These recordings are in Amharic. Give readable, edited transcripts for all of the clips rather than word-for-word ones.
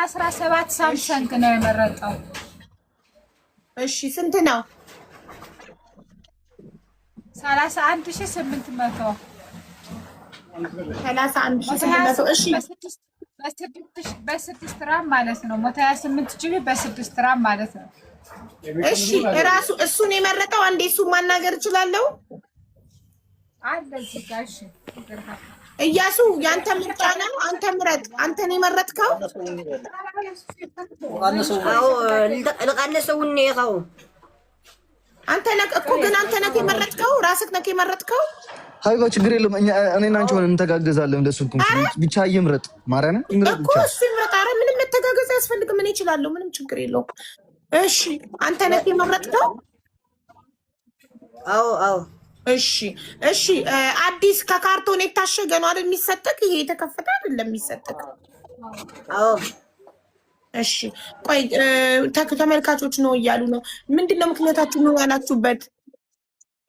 17 ሳምሰንግ ነው የመረጠው። እሺ፣ ስንት ነው? 31,800። 31,800። እሺ። በ6 RAM ማለት ነው። 128 GB በ6 RAM ማለት ነው። እሺ፣ እራሱ እሱን የመረጠው አንዴ እሱ ማናገር እችላለሁ? አለ እዚህ ጋር። እሺ። እያሱ፣ ያንተ ምርጫ ነው። አንተ ምረጥ። አንተን የመረጥከው? አዎ፣ ልቀንሰው እኒሄኸው። አንተ ነህ እኮ፣ ግን አንተ ነህ የመረጥከው፣ ራስህ ነህ የመረጥከው። ሀቢባ፣ ችግር የለም። እኛ እኔና አንቺ ሆነን እንተጋገዛለን። ለስልኩም ብቻ ይምረጥ፣ ማርያምን ይምረጥ እኮ ብቻ። እሱ ይምረጥ። ኧረ ምንም መተጋገዝ አያስፈልግም። እኔ እችላለሁ። ምንም ችግር የለውም። እሺ፣ አንተ ነህ የመረጥከው? አዎ። እሺ። አዲስ ከካርቶን የታሸገ ነው አይደል የሚሰጥክ? ይሄ የተከፈተ አይደለም የሚሰጥክ። አዎ። እሺ፣ ቆይ፣ ተመልካቾች ነው እያሉ ነው። ምንድን ነው ምክንያታችሁ ነው ያላችሁበት?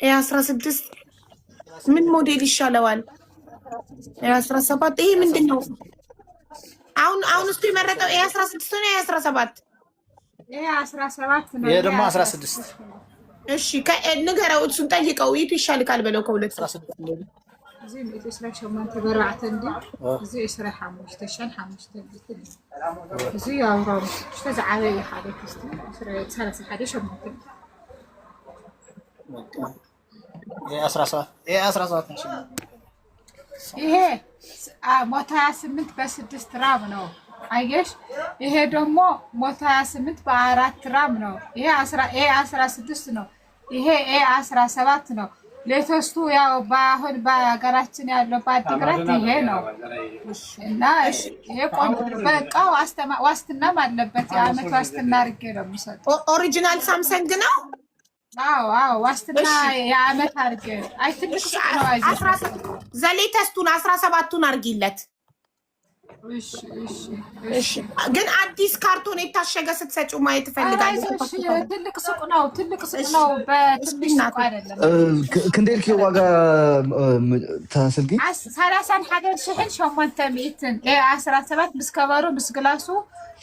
16 ምን ሞዴል ይሻለዋል? 17 ይሄ ምንድን ነው? አሁን እሱ የመረጠው A 16 ነው A 17? ይሄ 17 ነው። ይሄ ደግሞ 16። እሺ፣ ንገረው፣ እሱን ጠይቀው፣ የቱ ይሻልካል በለው ከሁለት። እዚ 128 በርባዕተ እንዲ፣ እዚ 25 እዚ 46 ዝዓበየ ሓደ ክስቲ 31 8። ይሄ 17፣ ይሄ 17 ነው። ይሄ 128 በ6 RAM ነው። አየሽ? ይሄ ደግሞ 128 በ4 RAM ነው። ይሄ A 16 ነው። ይሄ A 17 ነው። Latest ኡ ያው በአሁን በሀገራችን ያለው በአዲግራት ይሄ ነው እና ይሄ ቆንጆ በቃ ዋስትናም አለበት። የአመት ዋስትና አድርጌ ነው የምሰጠው። Original ሳምሰንግ ነው። አዎ፣ ዋስትና የአመት አድርጌ። አይ፣ ትልቅ ሱቅ ነው። አይዞሽ። The latest ኡን 17ቱን አድርጊለት። እሺ። ግን አዲስ ካርቶን የታሸገ ስትሰጪው ማየት እፈልጋለሁ። አይዞሽ፣ ትልቅ ሱቅ ነው። ትልቅ ሱቅ ነው። በትንሽ ሱቅ አይደለም። ክንደይ ዋጋ ታስልኪ? 31,800። 17 ምስ cover ኡ ምስ glass ኡ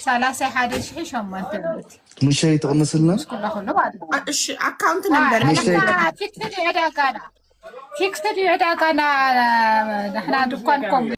31,800። ንእሽተይ ትቕንስልና። ምስ ኩሉ ኩሉ ማለት ነው። እሺ፣ account number። Fixed ዕዳጋና፣ fixed ዕዳጋና፣ ንሕና ድኳን ከምኡ።